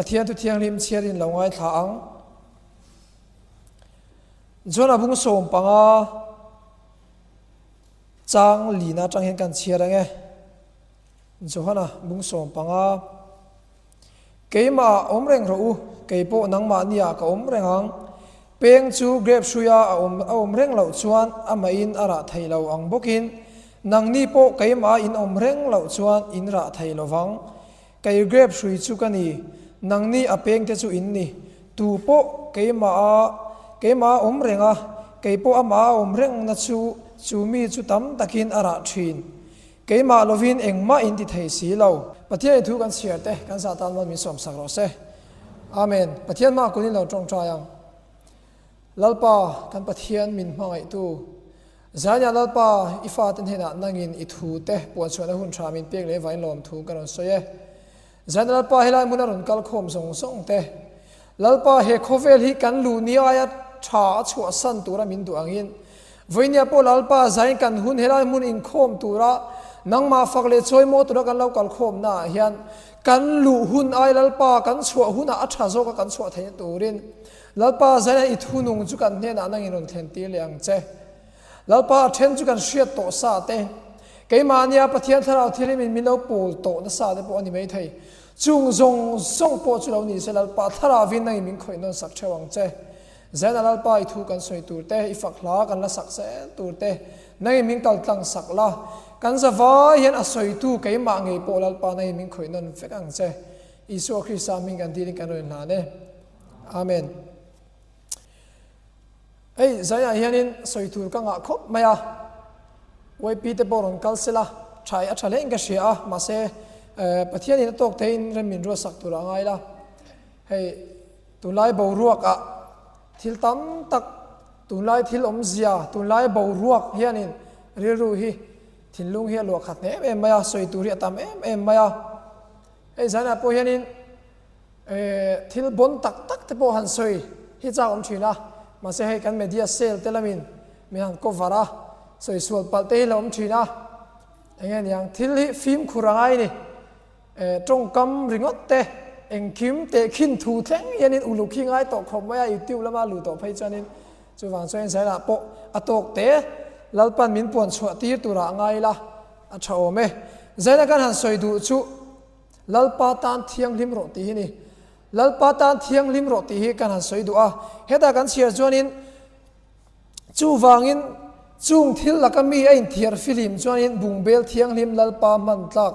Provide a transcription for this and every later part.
Pathian thu thianghlim chhiarin lo ngaithla ang. John-a bung 15 chang lina atang hian kan chhiar ang e. Johana bung 15 Keimah ah awm reng rawh u, kei pawh nangmahni ah ka awm reng ang. Peng chu grape hruia a awm a awm reng loh chuan amahin a rah thei lo ang bawkin nangni pawh keimah in awm reng loh chuan in rah thei lo vang. Kei grape hrui chu ka ni, nangni a pengte chu in ni. Tu pawh keimah a keimah a awm reng a, kei pawh amah a awm rengna chu chu mi chu tam takin a rah thin. Keimah lovin engmah in ti thei si lo. Pathian i thu kan chhiar te kan zah tan mawn min sawmsak rawh se. Amen. Pathian hmaah kun in lo tawngtai ang. Lalpa, kan Pathian min hmangaihtu. Zainia Lalpa, i fate hnenah nangin i thu te puanchhuahna hun tha min pek leh vain lawmthu ka rawn sawi e. Zainia Lalpa helai hmuna rawn kal khawm zawng zawng te. Lalpa, he khawvel hi kan luh ni aia tha a chhuahsan tura min duh angin, vawinia pawh Lalpa zain kan hun helai hmun inkhawm tura nangmah fak leh chawimaw tura kan lo kal khawmnaah hian kan luh hun ai Lalpa kan chhuah hunah a tha zawka kan chhuah theihna turin Lalpa zaina i thunung chu kan hnenah nangin rawn thlen tir leh ang che. Lalpa a then chu kan hriat tawh sa te, keimahnia Pathian thlarau thilhlimin min lo pawl tawh nasa te pawh a ni maithei. Chung zawng zawng pawh chu lo ni se Lalpa thlarauin nangin min khawih nawn sak theuh ang che. Zena Lalpa i thu kan sawi tur te, i fak hla kan la sak zel tur te, nangin min kal tlang sak la. Kan zavai hian a sawitu keimah ngei pawh Lalpa nangin min khawih nawn vek ang che. Isua Krista hming kan dilin kan rawn hlan e. Amen. Hei zaiah hianin sawi tur ka ngah khawp mai a, YP te pawh rawn kal sela tha a tha hlein ka hria a, mahse Pathianin a tawk theiin rem min ruatsak tur a ngai la. Hei tunlai boruakah thil tam tak, tunlai thil awmzia, tunlai boruak hianin rilru hi thinlung hi a luah khat em em mai a, sawi tur hi a tam em em mai a. Hei zanah pawh hianin Thil bon tak tak te pawh han sawi hi chak awm thin a, mahse hei kan media cell te lamin min han cover a, sawi sual palh te hi la awm thin a, eng nge niang thil hi fimkhur a ngai ni, tawngkam ringawt te engkim tehkhin thu thleng hianin uluk hi ngai tawh khawp mai a, youtube lama luh tawh phei chuanin chuvang chuan zailah pawh a tawk te Lalpan min puan chhuah tir turah a ngai ila a tha awm e. Zaina kan han sawi duh chu. Lalpa tan thianghlim rawh tih hi ni. Lalpa tan thianghlim rawh tih hi kan han sawi duh a. Hetah kan chhiar chuanin chuvangin chung thil laka mi a inthiar filim chuanin bungbel thianghlim Lalpa hman tlak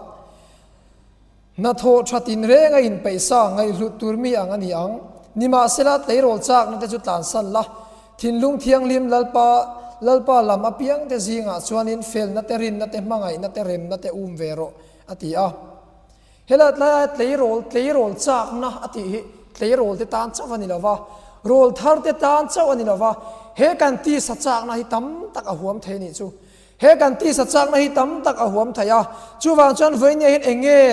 hnathawh tha tinreng a inpeihsa ngaihhlut tur mi ang a ni ang. Nimahsela tleirawl chakna te chu tlansan la, thinlung thianghlim Lalpa Lalpa lam apiangte zingah chuanin felna te rinna te hmangaihna te remna te um ve rawh. A ti a. Helai tlaia tleirawl, tleirawl chakna a tih hi tleirawl te tan chauh a ni lo va, rawl thar te tan chauh a ni lo va, he kan tisa chakna hi tam tak a huam thei a nih chu. He kan tisa chakna hi tam tak a huam thei a, chuvang chuan vawinia hian eng nge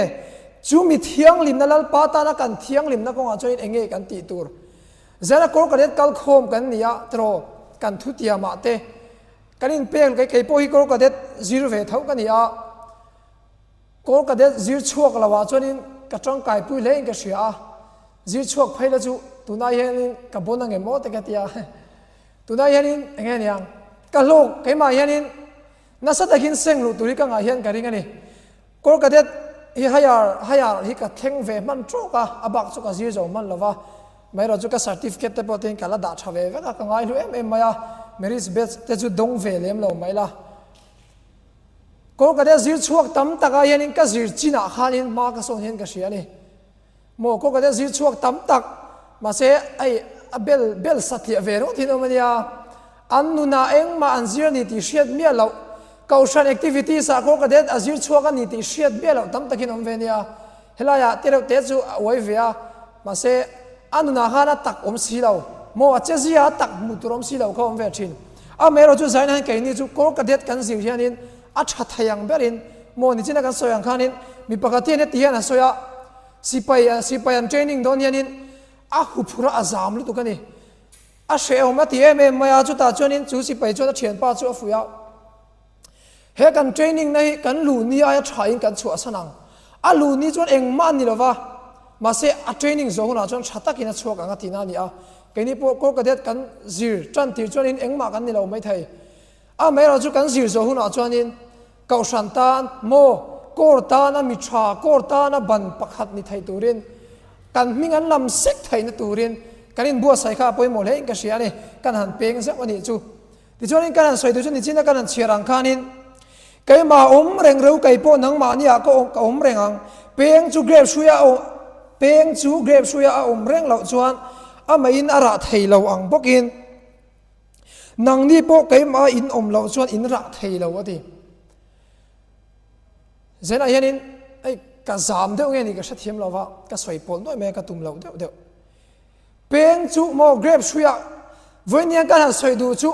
chu mi thianghlimna Lalpa tana kan thianghlimna kawngah chuan eng nge kan tih tur? Zela kawr ka let kal khawm kan ni a tiraw kan thutiamah te kan inpek kei pawh hi kawr cadet zir ve tho ka ni a. Kawl cadet zir chhuak lo ah chuanin ka tangkai pui hle in ka hria a, zir chhuak phei la chu tunai hianin ka bon ang em aw te ka ti a, tunai hianin eng nge niang ka hlawk keimah hianin nasa takin seng luh tur hi ka ngah hian ka ring a ni. Kawl cadet hi higher higher hi ka thleng ve hman tawk a, a bak chu ka zir zo hman lo va, maherawh chu ka certificate te pawh te in ka la dah tha ve vek a, ka ngai hlu em em mai a, marriage batch te chu dawng ve lem lo mai la. Kawr ka deuh zir chhuak tam takah hianin ka zir chinah khanin hma ka sawn hian ka hria a ni. Maw kawr ka deuh zir chhuak tam tak mahse hei a bel bel satliah ve ringawt hi an awm a nia. An nunah engmah an zir a ni tih hriat miah loh, kohhran activities ah kawr ka deuh a zir chhuak a ni tih hriat miah loh tam takin awm ve a nia. Helaiah te reuh te chu a uai ve a, mahse a nunah khan a tak awm si lo. Maw a che zia a tak hmuh tur awm si lo kha awm ve thin. Amaherawh chu zaina hian keini chu kawr cadet kan zir hianin a tha thei ang berin maw nichina kan sawi ang khanin mi pakhat hian heti hian a sawi a, sipai sipai an training dawn hianin a huphurh a a zam lutuk a ni. A hrehawm a ti em em mai a, chutah chuanin chu sipai chuan a thianpa chu a fuih a. He kan training na hi kan luh ni aia tha in kan chhuahsan ang. A luh ni chuan engmah a ni lova, Mahse a training zawh hunah chuan tha takin a chhuak ang a tihna a ni a. Keini pawh Corps Cadet kan zir tan tir chuanin engmah kan ni lo maithei. Amaherawhchu chu kan zir zawh hunah chuanin Kohhran tan maw Corps tana mi tha, Corps tana ban pakhat ni thei turin kan hming an lam sek theihna turin kan inbuatsaih kha a pawimawh hle in ka hria a ni. Kan han peng zeuh a nih chu. Tichuanin kan han sawi duh chu nichina kan han chhiar ang khanin keimah awm reng reu kei pawh nangmahniah ka ka awm reng ang. Peng chu grape hruia a peng chu grape hruia a awm reng loh chuan amahin a rah thei lo ang bawkin nangni pawh keimah in awm loh chuan in rah thei lo a ti. Zenah hianin hei ka zam deuh nge ni ka hrethiam lo va, ka sawi pawlh nuai mai a ka tum loh deuh deuh. Peng chu maw grape hruiah vawiin kan han sawi duh chu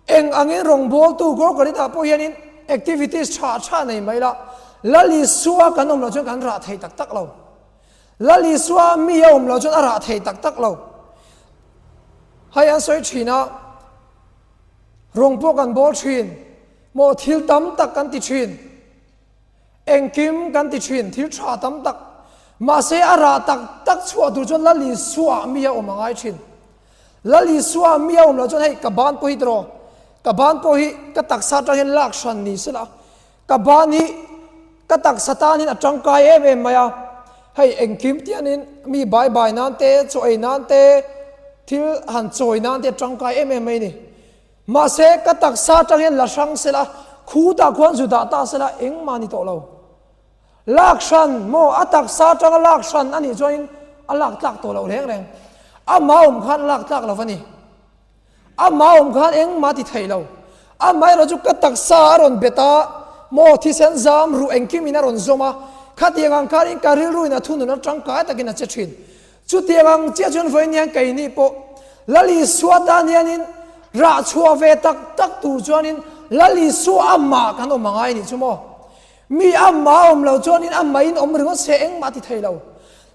eng angin rawngbawltu Gorkarita pawh hianin activities tha tha nei mai la, Lal Isua kan awm loh chuan kan rah thei tak tak lo. Lal Isua mi a awm loh chuan a rah thei tak tak lo. Hei an sawi thin a, rawng pawh kan bawl thin, maw thil tam tak kan ti thin. Engkim kan ti thin, thil tha tam tak. Mahse a rah tak tak chhuah tur chuan Lal Isua mi a awm a ngai thin. Lal Isua mi a awm loh chuan hei ka ban pawh hi tiraw, ka ban pawh hi ka taksa atang hian lak hran ni sela, ka ban hi ka taksa tanin a tangkai em em mai a, hei engkim tianin mi bai bai nan te, chaw ei nan te, thil han chawi nan te a tangkai em em mai a ni. Mahse, ka taksa atang hian la hrang sela, khutah khuan zu dah ta sela, engmah ni tawh lo. Lak hran maw? A taksa atanga lak hran a nih chuanin a lak tlak tawh loh reng reng. Amah awm khan lak tlak lo va ni. Amah awm khan engmah ti thei lo. Amaherawh chu ka taksa a rawn bet a, maw thisen zam ruh engkimin a rawn zawm a, khatiang ang khanin ka rilruin a thunun atangkai takin a che thin. Chutiang ang chiah chuan vawiin hian keini pawh Lal Isua tan hianin rah chhuah ve tak tak tur chuanin Lal Isua amah kan awm angai nih chu maw? Mi amah awm lo chuanin amahin awm ringawt se engmah ti thei lo.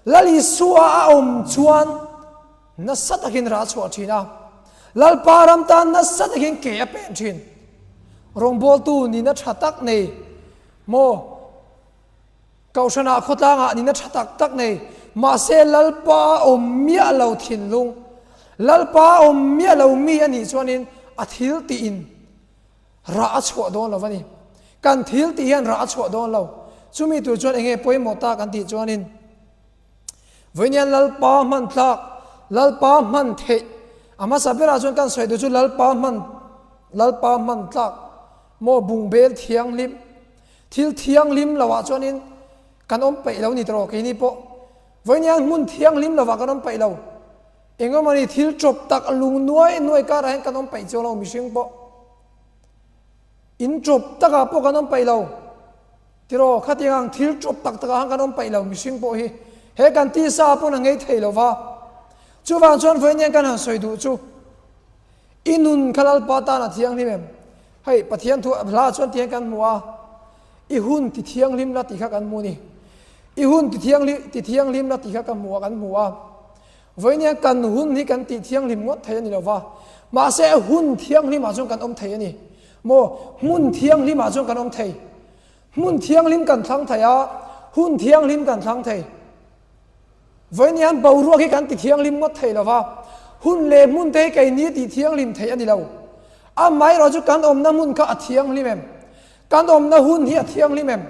Lal Isua a awm chuan nasa takin rah chhuah thin a, Lalpa ram tan nasa takin ke a pen thin. Rawngbawltu nihna tha tak nei maw? Kohhranah khawtlangah nihna tha tak tak nei, mahse Lalpa a awm miah lo thinlung, Lalpa a awm miah lo mi a nih chuanin a thil tihin rah a chhuah dawn lo a ni. Kan thil tih hian rah a chhuah dawn lo. Chumi tur chuan enge pawimawh ta kan tih chuanin vawiin Lalpa hman tlak, Lalpa hman theih, a hmasa berah chuan kan sawi duh chu Lalpa hman, Lalpa hman tlak maw bungbel thianghlim, Thil thianghlim lohah chuanin kan awm peih lo ni tawh keini pawh vawiin hmun thianghlim lovah kan awm peih lo. Engemawni thil tawp tak lung nuai nuai karah hian kan awm peih chuang lo mihring pawh. In tawp takah pawh kan awm peih lo. Tiraw khatiang ang thil tawp tak takah khan kan awm peih lo mihring pawh hi. He kan tisa pawn a ngei thei lova. Chuvang chuan vawiin hian kan han sawi duh chu. I nun kha Lalpa tan a thianghlim em? Hei, Pathian thu hla chuan tihian kan hmu a, I hun ti thianghlim la tih kha kan hmu a ni. I hun ti thianghlim, ti thianghlim la tih kha ka hmu a, kan hmu a. Vawiin kan hun hi kan tih thianghlim ngawt thei a ni lo va, mahse hun thianghlimah chuan kan awm thei a ni. Maw, hmun thianghlimah chuan kan awm thei. Hmun thianghlim kan thlang thei a, hun thianghlim kan thlang thei. Vawiin hian boruak hi kan ti thianghlim ngawt thei lo va, hun leh hmun te hi keini tih thianghlim theih a ni lo. Amaherawh chu kan awmna hmun kha a thianghlim em? Kan awmna hun hi a thianghlim em?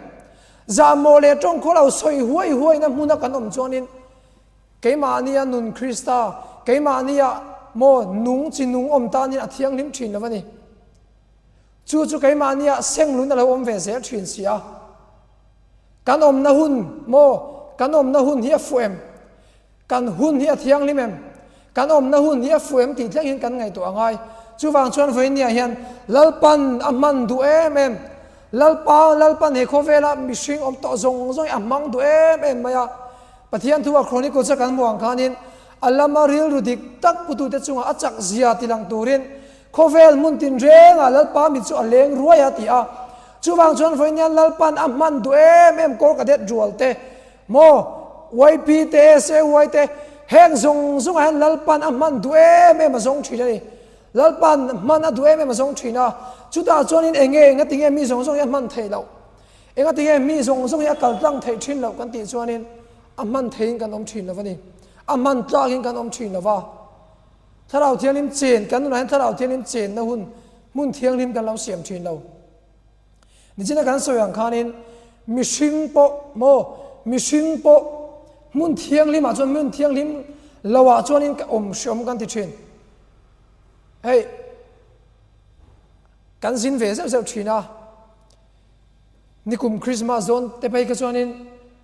Zahmawh leh tawngkhaw lo sawi huai huaina hmuna kan awm chuanin keimahnia nun Krista, keimahnia maw nung chi nung awm tanin a thianghlim thin lo a ni. Chu chu keimahnia senglun a lo awm ve zel thin si a. Kan awmna hun maw? Kan awmna hun hi a fuh em? Kan hun hi a thianghlim em? Kan awmna hun hi a fuh em tih thleng hian kan ngaihtuah a ngai. Chuvang chuan vawinia hian Lalpan a hman duh em em. Lalpa, Lalpan he khawvela mihring awm tawh zawng zawng hi a hmang duh em em mai a. Pathian thu a Chronicles a kan hmuh ang khanin a lama rilru dik tak putute chungah a chak zia tilang turin Khawvel hmun tinrengah Lalpa mit chu a leng ruai a ti a. Chuvang chuan vawiin hian Lalpa'n a hman duh em em kawr cadet rual te, maw, YP te, SAY te, heng zawng zawngah hian Lalpa'n a hman duh em em a zawng thin a ni. Lalpa'n hman a duh em em a zawng thin a. Chutah chuanin eng nge, enga tinge mi zawng zawng hi a hman theih loh? Enga tinge mi zawng zawng hi a kal tlang theih thin loh kan tih chuanin? A hman theiin kan awm thin lo a ni. A hman tlakin kan awm thin lo va. Thlarau Thianghlim chen, kan nunah hian Thlarau Thianghlim chenna hun, hmun thianghlim kan lo siam thin lo. Nichina kan sawi ang khanin mihring pawh maw, mihring pawh hmun thianghlimah chuan hmun thianghlim loah chuanin ka awm hreawm kan ti thin. Hei, kan zin ve zeuh zeuh thin a. Nikum Christmas dawn te phei kha chuanin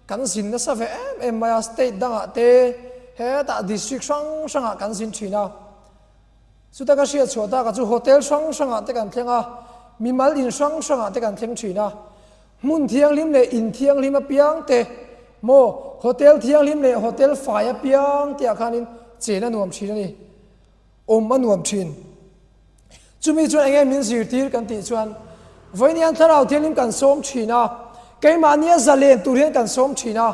kan zin nasa ve em em mai a, state dangah te hetah district hrang hrangah kan zin thin a. Chuta ka hriat chhuah taka chu hotel hrang hrangah te kan thleng a, mimal in hrang hrangah te kan thleng thin a. Hmun thianghlim leh in thianghlim apiang te maw hotel thianghlim leh hotel fai apiang te ah khanin chen a nuam thin a ni, awm a nuam thin. Chumi chuan enge min zirtir kan tih chuan vawiin thlarau thianghlim kan sawm thin a, keimahnia zalen tur hian kan sawm thin a,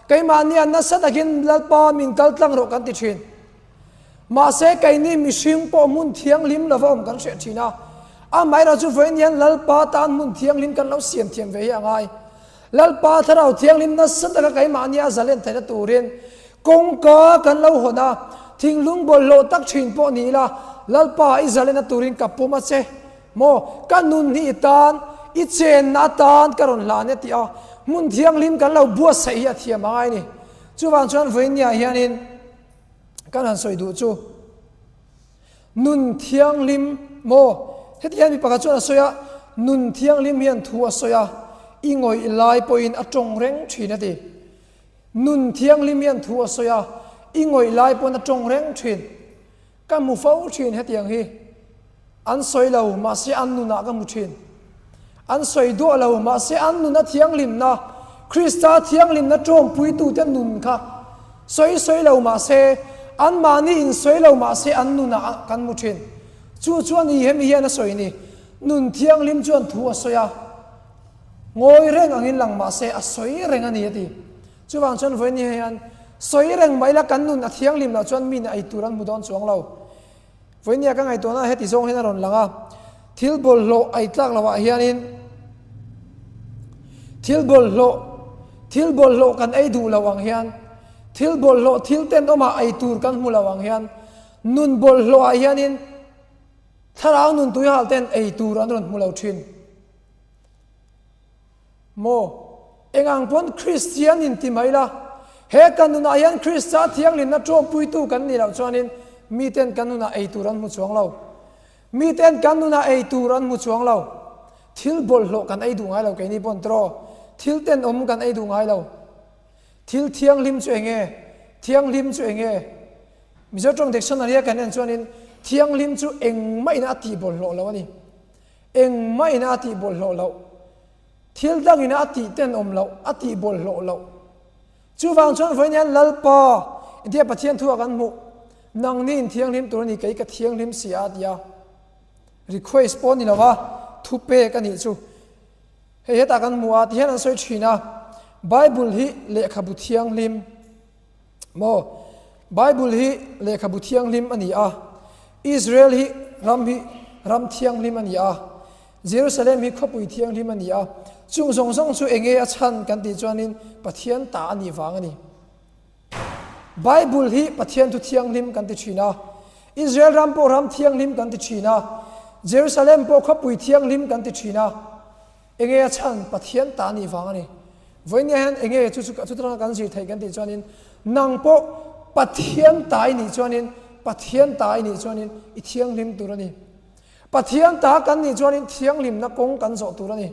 keimahnia nasa takin Lalpa min kal tlang rawh kan ti thin. Mahse keini mihring pawh hmun thianghlim lova awm kan hreh thin a, amaherawh chu vawiin hian Lalpa tan hmun thianghlim kan lo siam thiam ve hi a ngai. Lalpa thlarau thianghlim nasa taka keimahnia zalen theihna turin kawngka kan lo hawn a, thinglung bawlhhlawh tak thin pawh ni ila, Lalpa i zalenna turin ka pawm a che maw, ka nun hi i tan, i chenna atan ka rawn hlan e tih a hmun thianghlim kan lo buatsaih hi a thiam a ngai a ni. Chuvang chuan vawiinniah hianin kan han sawi duh chu nun thianghlim maw heti hian mi pakhat chuan a sawi a, nun thianghlim hian thu a sawi a, i ngawih lai pawhin a tawng reng thin a ti. Nun thianghlim hian thu a sawi a, i ngawih lai pawn a tawng reng thin. Ka hmu fo thin hetiang hi. An sawi lo mahse an nunah ka hmu thin. An sawi duah lo mahse an nuna thianghlimna, Krista thianghlimna tawngpuitute nun kha sawi sawi lo mahse, anmahni insawi lo mahse an nunah kan hmu thin. Chu chuan i hemi hian a sawi ni, nun thianghlim chuan thu a sawi a. Ngawi reng angin lang mahse a sawi reng a ni a ti. Chuvang chuan vawiin hian sawi reng mai la kan nun a thianghlim loh chuan mi ei tur an hmu dawn chuang lo. Vawiin ka ngaihtuahna heti zawng hian a rawn lang a, thil bawlhhlawh ei tlak lohah hianin thil bawlhhlawh thil bawlhhlawh kan ei duh lo ang hian thil bawlhhlawh thil tenawmah ei tur kan hmu lo ang hian nun bawlhhlawhah hianin thlarau nun tuihal ten ei tur an rawn hmu lo thin. Maw? Engang pawn Kristian in ti mai la, he kan nunah hian Krista thianghlimna tawmpuitu kan nih loh chuanin miten kan nunah ei tur an hmu chuang lo. Miten kan nunah ei tur an hmu chuang lo. Thil bawlhhlawh kan ei duh ngai lo keini pawn tiraw? Thil tenawm kan ei duh ngai lo. Thil thianghlim chu enge? Thianghlim chu enge? Mizo tawng dictionary a kan en chuanin thianghlim chu engmah ina a tih bawlhhlawh lo a ni. Engmah ina a tih bawlhhlawh loh, thil dang ina a tih tenawm loh, a tih bawlhhlawh loh. Chuvang chuan vawiin hian Lalpa, intia Pathian thu ah kan hmuh, nangni in thianghlim tur a ni, kei ka thianghlim si a, a ti a. Request pawh a ni lo va, thu pek a nih chu. Hei hetah kan hmu a, tihian an sawi thin a, Bible hi lehkhabu thianghlim maw? Bible hi lehkhabu thianghlim a ni a, Israel hi ram hi ram thianghlim a ni a, Jerusalem hi khawpui thianghlim a ni a, chung zawng zawng chu enge a chhan kan tih chuanin Pathian ta a nih vang a ni. Bible hi Pathian thu thianghlim kan ti thin a, Israel ram pawh ram thianghlim kan ti thin a, Jerusalem pawh khawpui thianghlim kan ti thin a, enge a chhan Pathian ta a nih vang a ni. Vawinia hian enge chu chu chutanga kan zir theih kan tih chuanin nang pawh Pathian ta i nih chuanin Pathian ta i nih chuanin i thianghlim tur a ni. Pathian ta kan nih chuanin thianghlimna kawng kan zawh tur a ni.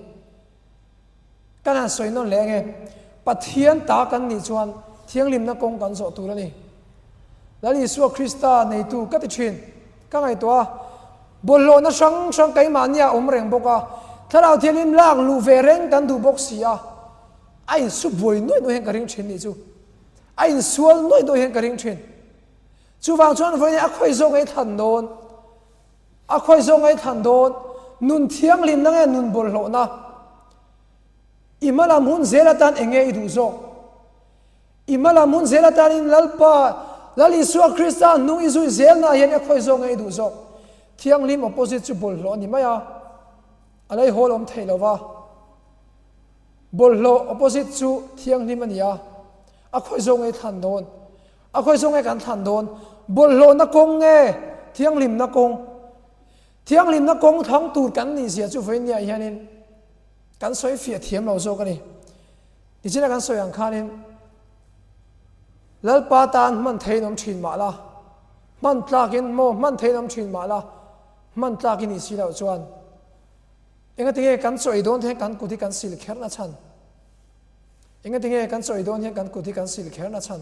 Kan han sawi nawn leh ange, Pathian ta kan nih chuan thianghlimna kawng kan zawh tur a ni. Lal Isua Krista neitu ka ti thin, ka ngaihtuah a, bawlhhlawhna hrang hrang keimahni a awm reng bawk a, Thlarau Thianghlim lak luh ve reng kan duh bawk si a, a insu buai nuaih nuaih hian ka ring thin nih chu. A insual nuaih nuaih hian ka ring thin. Chuvang chuan vawiin a khawi zawk ei thlan dawn. A khawi zawng ai thlan dawn, nun thianghlimna nge nun bawlhhlawhna? I hmalam hun zel atan eng nge i duh zawk? I hmalam hun zel atanin Lalpa, Lal Isua Krista hnung i zui zelna hian a khawi zawng nge i duh zawk? Thianghlim opposite chu bawlhhlawh a ni mai a, a lei hawl awm thei lo va. Bawlhhlawh opposite chu thianghlim a ni a. A khawi zawk nge i thlan dawn? A khawi zawk nge kan thlan dawn? Bawlhhlawhna kawng nge thianghlimna kawng? Thianghlimna kawng thlang tur kan nih zia chu vawinia hianin kan sawi fiah thiam lo zawk a ni. Tichina kan sawi ang khanin Lalpa tan hman theiin awm thin mah la, hman tlakin maw hman theiin awm thin mah la, hman tlak i nih si loh chuan engatinge kan chaw ei dawn te hian kan kut hi kan sil kher na chhan? Engatinge kan chaw ei dawn hian kan kut hi kan sil kher na chhan?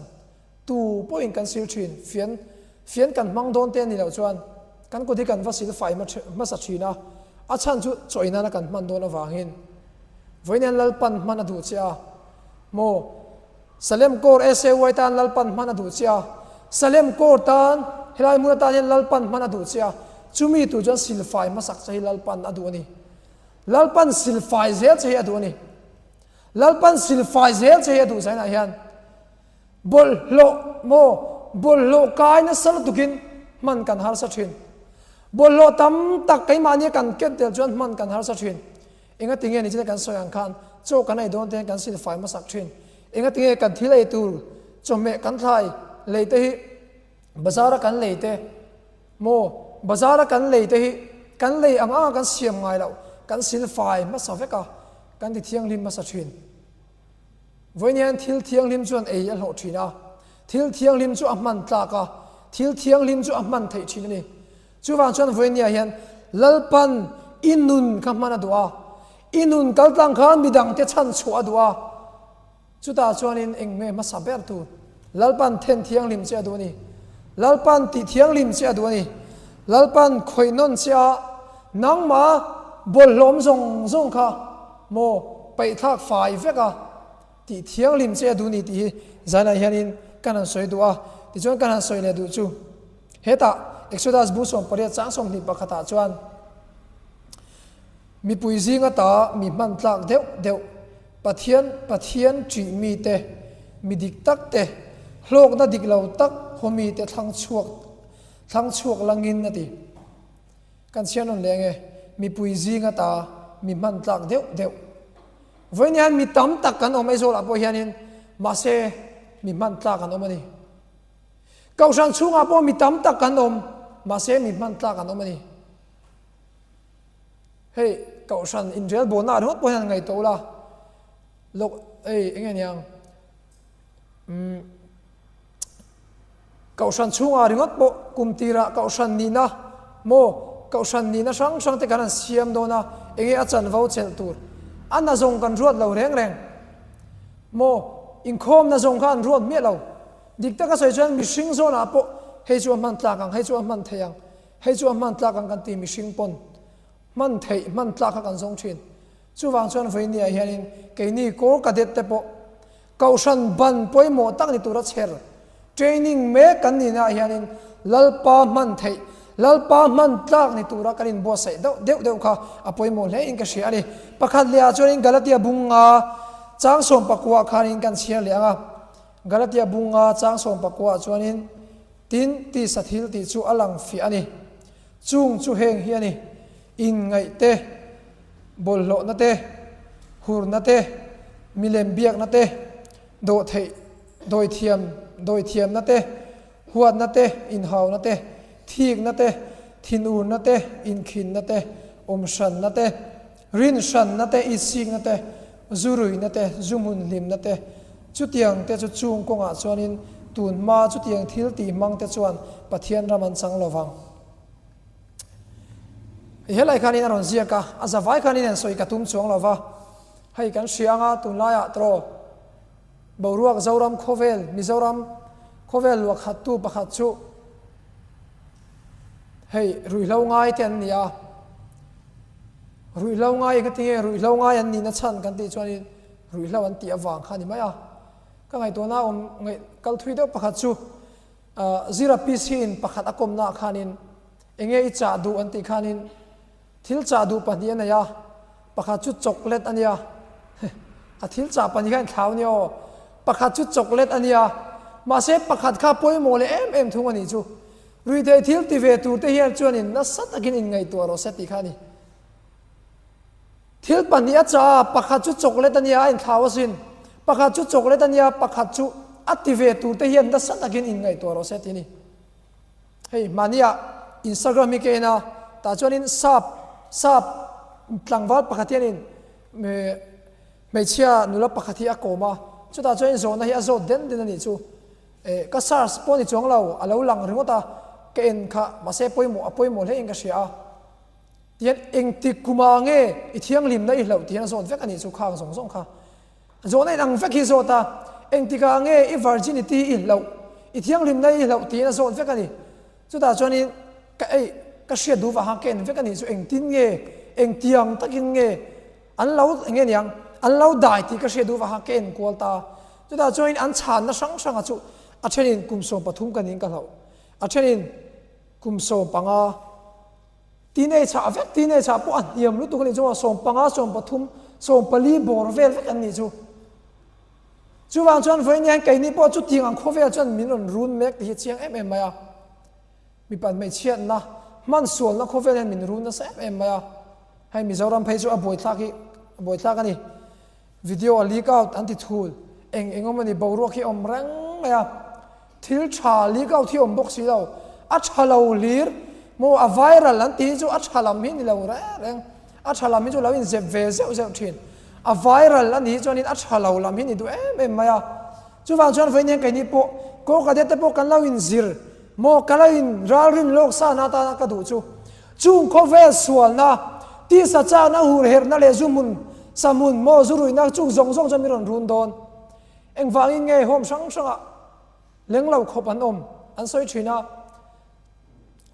Tu pawhin kan sil thin, fian fian kan hmang dawn te a nih loh chuan kan kut hi kan va sil fai hmasa thin a, a chhan chu chaw ei nana kan hman dawn avangin vawiin hian Lalpan hman a duh che a maw? Salem Corps SAY tan Lalpan hman a duh che a, Salem Corps tan helai hmun atan hian Lalpan hman a duh che a, chumi tur chuan silfai hmasak che hi Lalpan a duh a ni. Lalpan silfai zel che hi a duh a ni. Lalpan silfai zel che hi a duh zainah hian bawlhhlawh maw bawlhhlawh kai nasa lutukin hman kan harsa thin. Bawlhhlawh tam tak keimahnia kan ken tel chuan hman kan harsa thin. Enga tinge ni china kan sawi ang khan chaw kan ei dawn te hian kan silfai hmasak thin. Enga tinge kan thil ei tur chawhmeh kan thlai lei te hi bazar a kan lei te maw bazar a kan lei te hi kan lei ang anga kan siam ngai loh kan silfai hmasa vek a kan ti thianghlim hmasa thin. Vawiin hian thil thianghlim chuan ei a hlawh thin a, thil thianghlim chu a hman tlak a, thil thianghlim chu a hman theih thin a ni. Chuvang chuan vawinia hian Lalpan i nun kha hman a duh a, i nun kal tlang khan midangte chhan chhuah a duh a, chutah chuanin eng nge hmasa ber tur? Lalpan then thianghlim che a duh a ni. Lalpan tih thianghlim che a duh a ni. Lalpan khawih nawn che a, nangmah bawlhhlawm zawng zawng kha maw paihthlak fai vek a, tih thianghlim che a duh ni tih hi zainah hianin kan han sawi duh a, tichuan kan han sawi leh duh chu. Hetah Exodus bu 18 chang 20 pakhatah chuan mipui zinga ta mi hman tlak deuh deuh Pathian Pathian ṭih mite, mi dik tak te, hlawkna dik lo tak haw mite thlang chhuak thlang chhuak langin a ti. Kan chhiar nawn leh ange, mipui zinga ta mi hman tlak deuh deuh. Vawiin hian mi tam tak kan awm Aizawlah pawh hianin mahse mi hman tlak an awm a ni. Kohhran chhungah pawh mi tam tak kan awm, mahse mi hman tlak an awm a ni. Hei, kohhran inrelbawlna ringawt pawh hian ngaihtuah ula, lawk, hei eng nge niang, umm, kohhran chhungah ringawt pawh kum tirah kohhran nihna maw, kohhran nihna hrang hrang te kan han siam dawn a, eng nge a chanvo chelh tur, a na zawng kan ruat lo reng reng maw, inkhawmna zawng kha an ruat miah lo. Dik taka sawi chuan mihring zawnah pawh hei chu a hman tlak ang, hei chu a hman thei ang, hei chu a hman tlak ang kan ti mihring pawn hman theih, hman tlak kha kan zawng thin. Chuvang chuan vawinia hianin keini Corps Cadet te pawh Kohhran ban pawimawh tak ni tura chher, training, mek kan nihnaah hianin Lalpa hman theih, Lalpa hman tlak ni tura kan inbuatsaih deuh deuh deuh kha a pawimawh hle in ka hria a ni. Pakhat lehah chuanin Galatia bunga chang sawmpakua khanin kan chhiar leh ang a. Galatia bunga chang 19 ah chuanin, Tin, tisa thil tih chu a lang fiah a ni. Chung chu heng hi a ni, inngaih te, bawlhhlawhna te, hurna te, milem biakna te, dawhtheih, dawithiam, dawithiamna te, huatna te, inhauna te, thikna te, thinurna te, inkhinna te, awmhranna te, Rinhranna te, itsikna te, zu ruihna te, zu hmun hlimna te, chutiang te chu chung kawngah chuanin tun hma chutiang thil tih hmang te chuan Pathian ram an chang lo vang. Hei helai khanin a rawn ziak a, a zavai khanin en sawi ka tum chuang lo va, hei kan hria anga tunlaiah tawh boruak Zoram khawvel, Mizoram khawvel luahkhattu pakhat chu hei ruihhlo ngai te an ni a. Ruihhlo ngai eng tinge ruihhlo ngai an nihna chhan kan tih chuanin ruihhlo an tih avang kha a ni mai a. Ka ngaihtuahna awm ngaih kal thui deuh pakhat chu Zira PC in pakhat a kawmna ah khanin enge i chah duh an tih khanin thil chah duh pahnih a nei a, pakhat chu chocolate a nia a thil chah pahnih kha inthlau a nia aw, pakhat chu chocolate a nia mahse pakhat kha pawimawh leh em em thung a nih chu. Ruihtheih thil ti ve tur te hian chuanin nasa takin inngaihtuah rawh se tih kha a ni. Thil pahnih a chah a, pakhat chu chocolate a nia a inthlau asin. Pakhat chu chocolate a nia, pakhat chu A ti ve tur te hian nasa takin inngaihtuah rawh se tih a ni. Hei mahnia Instagram hi ka en a, tah chuanin sap sap tlangval pakhat hianin hmeichhia nula pakhat hi a kawm a, chutah chuan zawhna hi a zawt den den a nih chu. Eh ka search pawh ni chuang lo, a lo lang ringawt a, ka en kha mahse pawimawh a pawimawh hle in ka hria a. Tihian engtik kumah nge i thianghlimna i hlauh tihian a zawt vek a nih chu khang zawng zawng kha. Zawhna in ang vek hi zawt a, engtikah nge i virginity i hlauh, i thianghlimna i hlauh tiin a zawt vek a ni. Chutah chuanin ka ei, ka hriat duh vang khan ka en vek a nih chu engtin nge, engtiang takin nge an lo, eng nge niang, an lo dai tih ka hriat duh vang khan ka en kual ta. Chutah chuanin an chhanna hrang hranga chu a thenin kum 13 ka niin ka hlauh, a thenin kum 15, Teenage ah vek, teenage ah pawh a hniam lutuk a nih chuan 15, 13, 14 bawr vel vek an nih chu. Chuvang chuan vawiin hian keini pawh chutiang ang khawvel chuan min rawn run mek tih hi chiang em em mai a. Mipa hmeichhiatna, hmansualna khawvel hian min run nasa em em mai a. Hei Mizoram phei chu a buaithlak hi a buaithlak a ni. Video a leak out an ti thul, eng eng awm a ni, boruak hi a awm reng mai a, thil tha leak out hi a awm bawk si lo, a tha lo hlir maw a viral an tih hi chu a tha lam hi ni lo reng reng, a tha lam hi chu lo inzep ve zeuh zeuh thin, a viral a nih hi chuanin a tha lo lam hi ni duh em em mai a, chuvang chuan vawiin hian keini pawh kawlkadet te pawh kan lo inzir maw ka lo in ralrin lawk sa na atana ka duh chu. Chung khawvel sualna, tisa chakna hurherhna leh zu hmun, sa hmun, maw zu ruihna chung zawng zawng chuan min rawn run dawn. Engvangin nge home hrang hrangah leng lo khawp an awm an sawi thin a.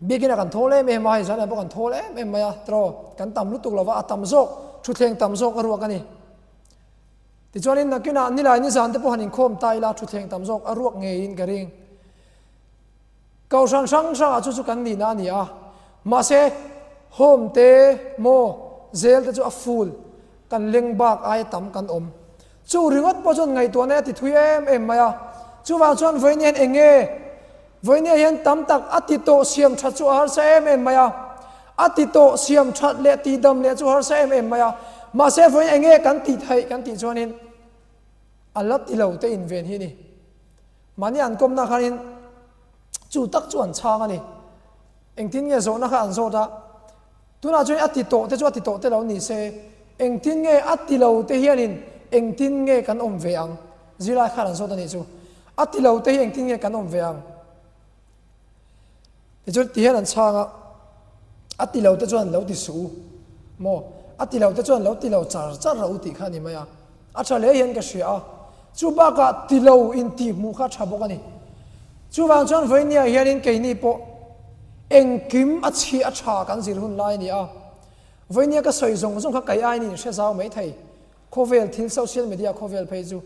Biakina kan thawl em em a, hei zanah pawh kan thawl em em mai a, tiraw kan tam lutuk lova a tam zawk, thutthleng tam zawk a ruak a ni. Tichuanin nakinah nilai nizan te pawh han inkhawm ta ila thutthleng tam zawk a ruak ngeiin ka ring. Kohhran hrang hrangah chu chu kan nihna a ni a, mahse home te maw zel te chu a full kan leng bak aia tam kan awm. Chu ringawt pawh chuan ngaihtuahna a ti thui em em mai a, chuvang chuan vawiin hian eng nge vawiin hian tam tak a ti tawh siam that chu a harsa em em mai a, a ti tawh siam that leh tihdam leh chu harsa em em mai a, mahse vawiin eng nge kan tih theih kan tih chuanin a la ti lo te inven hi a ni. Mahni an kawmna khanin chu tak chu an chhang a ni. Engtin nge zawhna kha an zawt a? Tunah chuan a ti tawh te chu a ti tawh te lo ni se, engtin nge a ti lo te hianin engtin nge kan awm ve ang? Zirlai khan an zawt a nih chu. A ti lo te hi engtin nge kan awm ve ang? Tichuan ti hian an chhang a, a ti lo te chuan lo ti suh u maw, a ti lo te chuan lo ti lo char char rawh u tih kha a ni mai a, a tha hle hian ka hria a, chu bakah ti lo intih hmuh kha a tha bawk a ni. Chuvang chuan vawinia hianin keini pawh engkim a chhi a tha kan zir hun lai a ni a, vawinia ka sawi zawng zawng kha kei aiin in hre zau mai thei, khawvel thil social media khawvel phei chu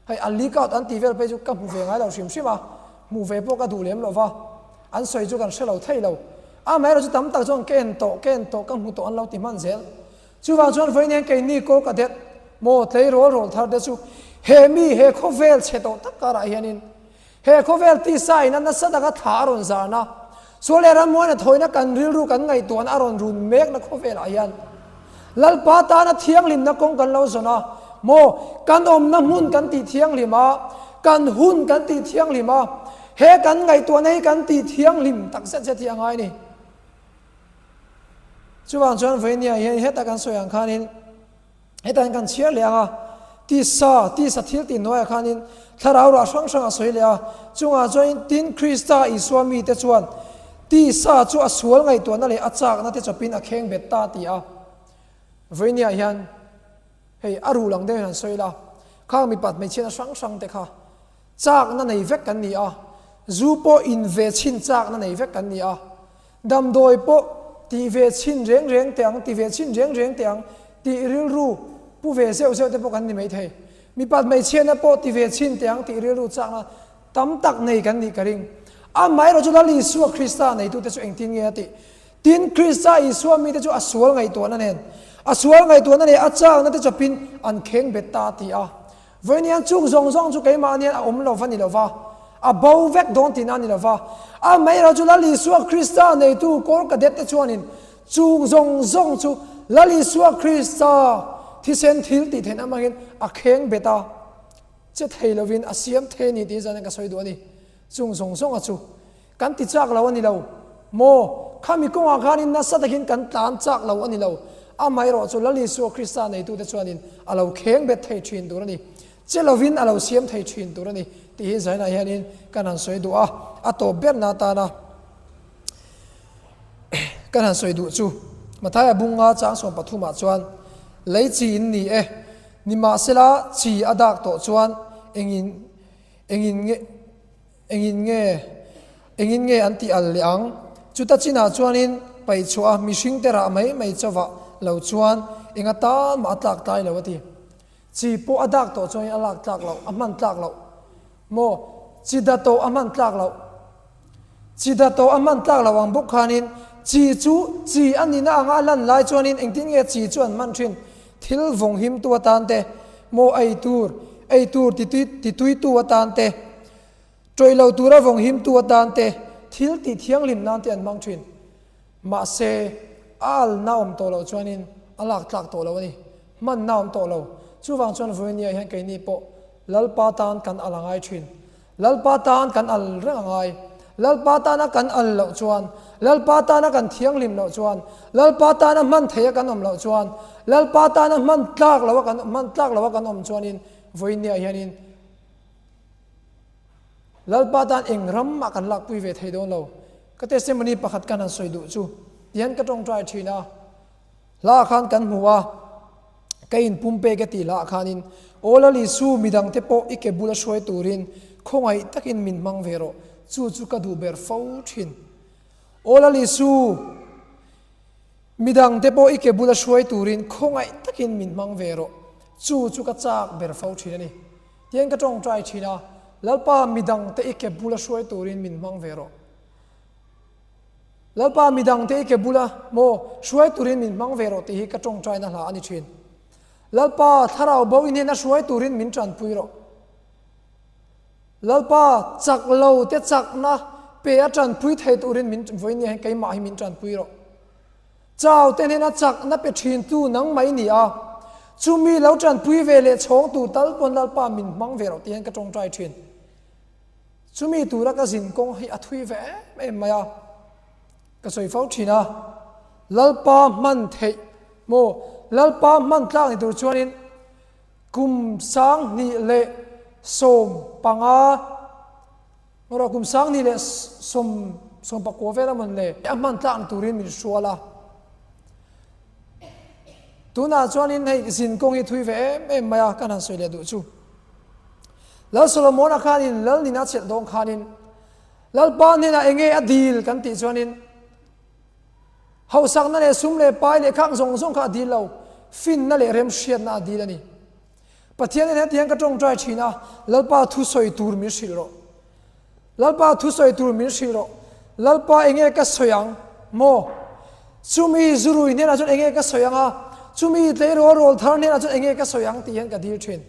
Hei a leak out an tih vel phei chu ka hmu ve ngai lo hrim hrim a, hmuh ve pawh ka duh lem lo va, an sawi chu kan hre lo thei lo. Amaherawhchu chu tam tak chuan ka en tawh, ka en tawh, ka hmu tawh an lo ti hman zel. Chuvang chuan vawiin hian keini kawl ka det maw tleirawl rawl thar te chu he mi he khawvel chhe tawh tak karah hianin he khawvel tisa in a nasa taka thla a rawn zarna, sual leh rammuaina thawina kan rilru kan ngaihtuahna a rawn run mekna khawvelah hian Lalpa tana thianghlimna kawng kan lo zawn a, maw kan awmna hmun kan tih thianghlim a, kan hun kan tih thianghlim a, he kan ngaihtuahna hi kan tih thianghlim tak zet zet hi a ngai a ni. Chuvang chuan vawinia hian heta kan sawi ang khanin hetah hian kan chhiar leh ang a, tisa, tisa thil tih hnuaiah khanin thlarau rah hrang hrang a sawi leh a, chungah chuanin tin Krista Isua mite chuan Tisa chu a sual ngaihtuahna leh a chakna te chawpin a kheng bet ta ti a. Vawinia hian hei a ruh lang deuhin han sawi la, khang mipat hmeichhiatna hrang hrang te kha chakna nei vek kan ni a, zu pawh in ve chhin chakna nei vek kan ni a, damdawi pawh tih ve chhin reng reng teh ang, ti ve chhin reng reng teh ang tih rilru pu ve zeuh zeuh te pawh kan ni maithei. Mipat hmeichhiatna pawh ti ve chhin teh ang tih rilru chakna Tam tak nei kan nih ka ring. Amaherawh chu Lal Isua Krista neitute chu engtin nge a tih? Tin, Krista Isua mite chu a sual ngaihtuahna nen, a sual ngaihtuahna leh a chakna te chawpin an kheng bet ta a ti a. Vawiin hian chung zawng zawng chu keimahni hian a awm lo va ni lo va, a bo vek dawn tihna a ni lo va. Amaherawh chu Lal Isua Krista neitu kawl cadet te chuanin chung zawng zawng chu Lal Isua Krista thisen thil tih theihna hmangin a kheng bet a. Che thei lovin a siam thei a ni tih zanin ka sawi duh a ni. Chung zawng zawnga chu kan ti chak lo a ni lo maw? Khami kawngah khanin nasa takin kan tlan chak lo a ni lo. Amaherawh chu Lal Isua Krista neitute chuanin a lo kheng bet thei thin tur a ni. Che lovin a lo siam thei thin tur a ni tih hi zainah hianin kan han sawi duh a, a tawp berna atana kan han sawi duh chu Mathaia bunga chang 13 ah chuan lei chi in ni e, nimahsela chi a dak tawh chuan engin engin nge engin nge engin nge an tih al leh ang? Chuta chinah chuanin paihchhuah a mihring te rah mai mai chauhah lo chuan eng atan mah a tlak tlai lo a ti. Chi pawh a dak tawh chuanin a lak tlak loh, a hman tlak loh. Maw? Chi da tawh a hman tlak loh. Chi da tawh a hman tlak loh ang bawk khanin chi chu chi a nihna anga a lan lai chuanin engtin nge chi chu an hman thin? Thil vawng himtu atan te, maw ei tur, ei tur titui tituitu atan te, tawih lo tura vawng himtu atan te, thil tih thianghlim nan te an hmang thin. Mahse, a alna awm tawh loh chuanin a lak tlak tawh lo a ni. Hmanna awm tawh lo. Chuvang chuan Vawinia hian keini pawh Lalpa tan kan al a ngai thin. Lalpa tan kan al reng a ngai. Lalpa tana kan al loh chuan, Lalpa tana kan thianghlim loh chuan, Lalpa tana hman theih a kan awm loh chuan, Lalpa tana hman tlak loh a kan hman tlak loh a kan awm chuanin Vawinia hianin Lalpa tan eng ram mah kan lakpui ve thei dawn lo. Ka testimony pakhat kan han sawi duh chu tihian ka tawngtai thin a. Hla khan kan hmu a, ka in pumpek a tih hlah khanin, Aw Lal Isu, midangte pawh i ke bula hruai turin khawngaih takin min hmang ve rawh, chu chu ka duh ber fo thin. Aw Lal Isu, midangte pawh i ke bula hruai turin khawngaih takin min hmang ve rawh, chu chu ka chak ber fo thin a ni. Tihian ka tawngtai thin a, Lalpa, midangte i ke bula hruai turin min hmang ve rawh. Lalpa midangte i ke bula maw hruai turin min hmang ve rawh tih hi ka tawngtaina hla a ni thin. Lalpa thlarau bo in hian a hruai turin min tanpui rawh. Lalpa chak lo te chakna pe a tanpui thei turin min vawiin hian keimah hi min tanpui rawh. Chau te hnena chakna pe thin tu nang mai ni a, chumi lo tanpui ve leh chhawng tur tal pawn Lalpa min hmang ve rawh tih hian ka tawngtai thin. Chumi tura ka zin kawng hi a thui ve em em mai a, ka sawi fo thin a, Lalpa hman theih maw, Lalpa hman tlak ni tur chuanin kum 2015 erawh kum 2019 vel a mawn le, a hman tlak ni turin min hrual a. Tunah chuanin hei zin kawng hi thui ve em em mai a, kan han sawi leh duh chu. Lal Solomona khanin Lal nina chelh dawn khanin Lalpa hnenah enge a dil kan tih chuanin hausakna leh sum leh pai leh khang zawng zawng kha a dil lo, finna leh remhriatna a dil a ni. Pathian in hetiang ka tawngtai thin a, Lalpa thu sawi tur min hrilh rawh. Lalpa thu sawi tur min hrilh rawh. Lalpa enge ka sawi ang maw? Chumi zurui hnenah chuan enge ka sawi ang a, chumi tleirawl rawl thar hnenah chuan enge ka sawi ang tih hian ka dil thin.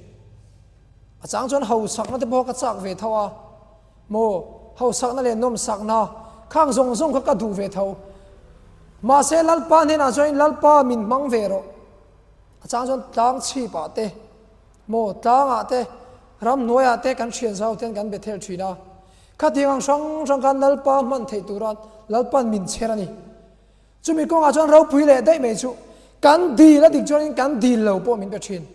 A chang chuan hausakna te pawh ka chak ve tho a, maw hausakna leh nawmsakna khang zawng zawng kha ka duh ve tho. Mahse Lalpa hnenah chuan Lalpa min hmang ve rawh. A chang chuan tlang chhipah te, maw tlangah te, ramhnuaiah te kan thian zau ten kan be thel thin a. Khatiang ang hrang hrang khan Lalpa hman theih tura Lalpa'n min chher a ni. Chumi kawngah chuan ropui leh daih mai chu kan dil a dik chuanin kan dil lo pawh min pe thin.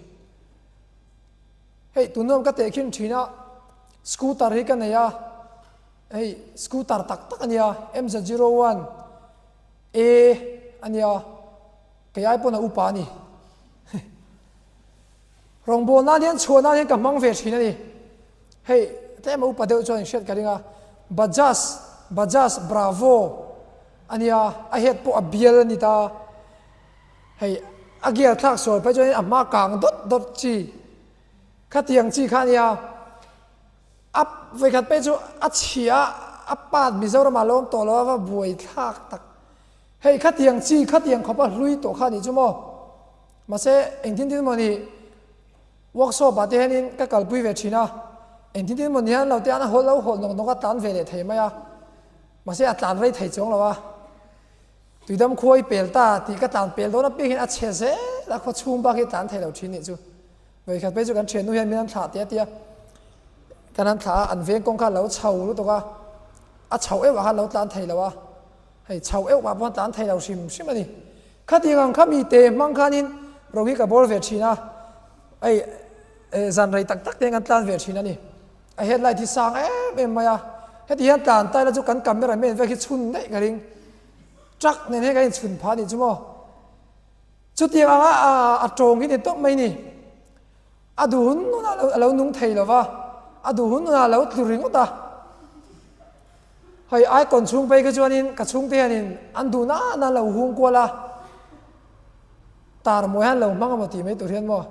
Hei tunnuam ka tehkhin thin a, scooter hi ka nei a, hei scooter tak tak a nia, MZ01 A a nia, kei ai pawn a upa a ni. Rawngbâwl nan hian chhuah nan hian ka hmang ve thin a ni. Hei tlem a upa deuh chuan in hriat ka ring a, Bajaj, Bajaj Bravo a nia, a head pawh a bial a ni ta. Hei a gear thlak sual phei chuan a hma kang dawt dawt chi khatiang chi kha ania a vawikhat phei chu a chhia a pat Mizoram ah lo awm tawh lo a va buai thlak tak hei khatiang chi khatiang khawp a hlui tawh kha anih chu maw mahse engtin tin maw ni workshop ah te hianin ka kalpui ve thin a engtin tin maw ni hian lo te an a hawlh lo hawlh nawk nawk a tlan ve leh thei mai a mahse a tlan rei thei chuang lo a. Tuidam khua i pel ta tih ka tlan pel dawn apiang hian a chhe zel a, khaw chhung bak hi tlan thei lo thin nih chu. Vawikhat phei chu kan thiannu hian min an thlah teh a ti a. Kan han thlah a, an veng kawng kha a lo chho lutuk a, a chho euh ah khan a lo tlan thei lo a, hei chho euh ah pawh a tlan thei lo hrim hrim a ni. Khatiang ang kha mite hmang khanin ro hi ka bawl ve thin a, hei zan rei tak tak te hian kan tlan ve thin a ni. A headlight hi sang em em mai a, heti hian tlan taila chu kan camera man vek hi chhun daih ka ring, truck nen hian kan inchhun phah a nih chu maw. Chutiang anga a tawng hi ni tawp mai ni. A duh hun hunah a lo nung thei lo va, a duh hun hunah a lo tlu ringawt a. Hei icon chhung phei kha chuanin ka chhungte hianin an duh na na lo hung kual a, tar mawi hian lo hmang emaw tih mai tur hian maw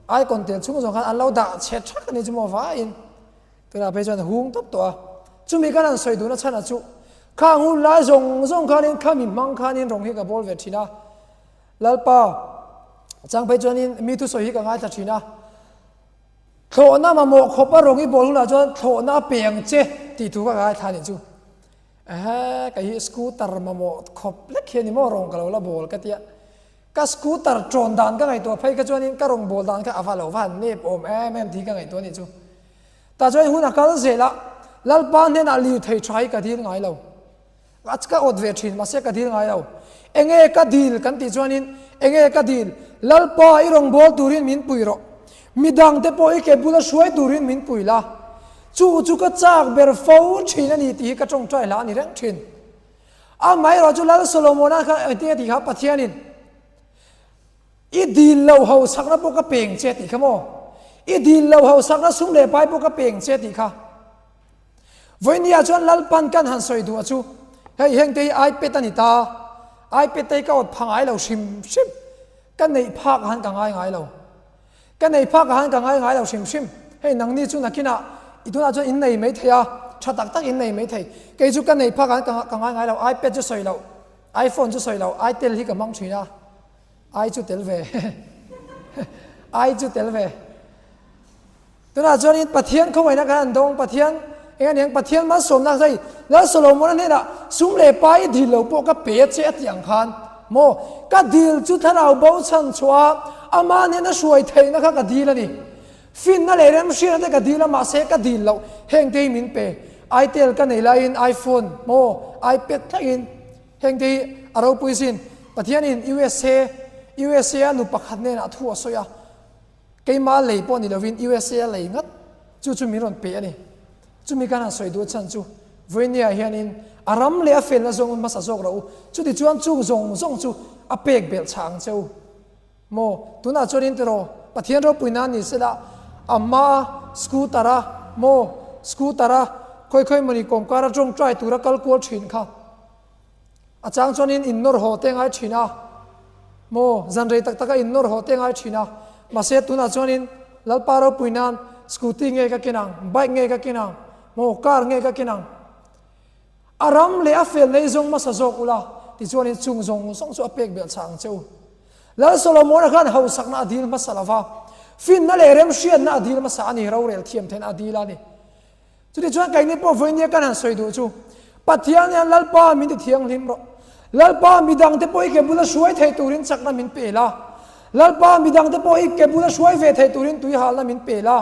icon tel chhung zawng khan an lo dah chhe thak a ni chu maw vaiin tunah phei chuan hung tawp tawh a. Chumi kan han sawi duhna chhanah chu khang hun lai zawng zawng khanin khami hmang khanin rawng hi ka bawl ve thin a. Lalpa, chang phei chuanin mi thusawi hi ka ngaithla thin a, thlawhna mamawh khawp a rawng i bawl hunah chuan thlawhna a pe ang che tih thu ka ngaithla a nih chu. Ehe, kei hi scooter mamawh khawp lek hi a ni maw rawng ka lo la bawl ka tia. Ka scooter tawn dan ka ngaihtuah phei kha chuanin ka rawng bawl dan kha a va lo va han nep awm em em tih ka ngaihtuah a nih chu. Tah chuan hun a kal zel a, Lalpa hnenah lirthei tha hi ka dil ngai lo. A ka awt ve thin mahse ka dil ngai lo. Enge ka dil kan tih chuanin enge ka dil Lalpa i rawngbâwl turin min pui rawh. Midangte pawh i ke bula hruai turin min pui la. Chu chu ka châk ber fo thin a ni tih hi ka tawngtai hla a ni reng thin. Amaherawh chu Lal Solomona khan engtin a tih kha Pathianin I dil lo hausakna pawh ka peng che tih kha maw? I dil lo hausakna sum leh pai pawh ka peng che tih kha. Vawinia chuan Lalpan kan han sawi duh a chu, hei hengte hi iPad a ni ta, iPad te hi ka awt pha ngai lo hrim hrim, ka neih phak ah han ka ngai ngai lo, ka neih phak ah han ka ngai ngai lo hrim hrim, hei nangni chu nakinah i tunah chuan in nei mai thei a, tha tak tak in nei mai thei, kei chu ka neih phak ah han ka ngai ngai lo, iPad chu sawi loh, iPhone chu sawi loh, itel hi ka hmang thin a, i chu tel ve, i chu tel ve. Tunah chuanin Pathian khawngaihna khan an dawng, Pathian eng a niang, Pathian malsawmna hei Lal Solomona hnenah sum leh pa i dil lo pawh ka pe che a tih ang khan maw ka dil chu thlarau bo chhan chhuah a ama hnena hruai theihna kha ka dil a ni. Finna leh remhriatna te ka dil a mahse ka dil loh heng te hi min pe. Itel ka nei laiin iPhone maw iPad thlengin heng te hi a ropui sin. Pathianin USA USA a nu pakhat hnenah thu a sawi a. Keimah lei pawh ni lovin USA a lei ngat chu chu min rawn pe a ni. Chumi kan han sawi duh chhan chu Vawinia hianin a ram leh a felna zawng hmasa zawk rawh u. Chuti chuan chung zawng zawng chu a pek belh chhah ang che u. Maw? Tunah chuanin tiraw Pathian ropui nan ni sela a hmaa scooter a maw scooter a khawi khawi mawni kawmkar a tawngtai tura kal kual thin kha. A chang chuanin in nawr haw te ngai thin a, maw zan rei tak taka in nawr haw te ngai thin a, mahse tunah chuanin Lalpa ropui nan scooty nge ka ken ang, bike nge ka ken ang, maw car nge ka ken ang. A ram leh a fel nei zawng hmasa zawk ula tichuanin chung zawng zawng chu a pek belh chah ang che u. Lal Solomona khan hausakna a dil hmasa lova, finna leh remhriatna a dil hmasa a ni, rorel thiam theihna a dil a ni. Chutichuan keini pawh vawinia kan han sawi duh chu, Pathian hian Lalpa min ti thianghlim rawh. Lalpa midangte pawh i ke bula hruai thei turin chakna min pe la. Lalpa midangte pawh i ke bula hruai ve thei turin tuihalna min pe la.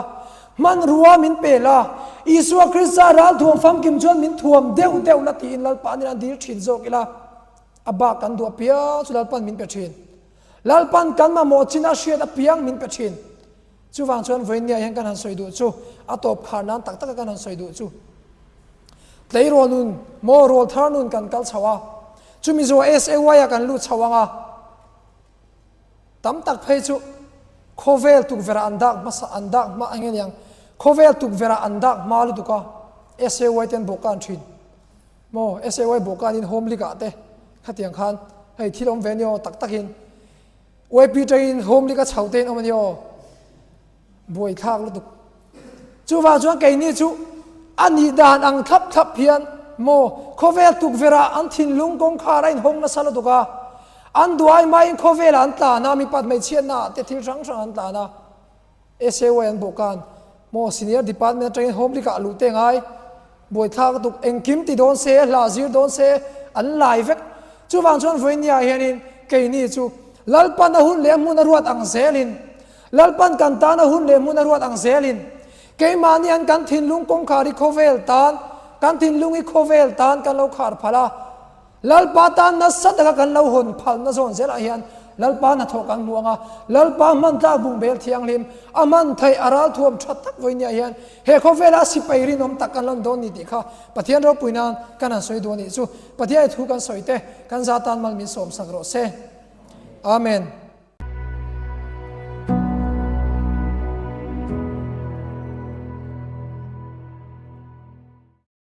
Hmanrua min pe la. Isua Krista ral thuam famkim chuan min thuam deuh deuh la tiin Lalpa nen an dil thin zawk ila. A bak kan duh apiang chu Lalpan min pe thin. Lalpan kan mamawh chin a hriat apiang min pe thin. Chuvang chuan vawinia hian kan han sawi duh chu, a tawp khar nan tak taka kan han sawi duh chu, tleirawl nun maw rawl thar nun kan kal chho a, chumi zawh SAY ah kan lut chho ang a, tam tak phei chu khawvel tukverh ah an dak hmasa an dak hma eng nge niang, khawvel tukverh ah an dak hma lutuk a, SAY te an bawhkan thin maw, SAY bawhkan in home league ah te khatiang khan hei thil awm ve nia aw tak takin. YP tangin home lika chho te in awm a ni aw. Buai thlak lutuk. Chuvang chuan keini chu a nih dan ang thlap thlap hian maw khawvel tukverh ah an thinlung kawngkhar a inhawng nasa lutuk a. An duai maiin khawvel ah an tlan a, mipat hmeichhiatna ah te thil hrang hrang an tlan a. SAY an bawhkan maw senior department atangin home lika luh te ngai. Buai thlak lutuk engkim ti dawn se, hla zir dawn se an lai vek. Chuvang chuan vawinia hianin keini chu Lalpan a hun leh hmun a ruat ang zelin, Lalpan kan tan a hun leh hmun a ruat ang zelin, Keimahni an kan thinlung kawngkhar hi khawvel tan, kan thinlung hi khawvel tan kan lo khar phal a. Lalpa tan nasa taka kan lo hawn phalna zawn zelah hian Lalpa hnathawh kan hmu ang a, Lalpa hman tlak bungbel thianghlim, a hman theih a ralthuam tha tak vawinia hian he khawvela sipai rinawm tak kan lan dawn ni tih kha Pathian ropui nan kan han sawi duh a nih chu. Pathian i thu kan sawi te kan za tan mal min sawmsak rawh se. Amen.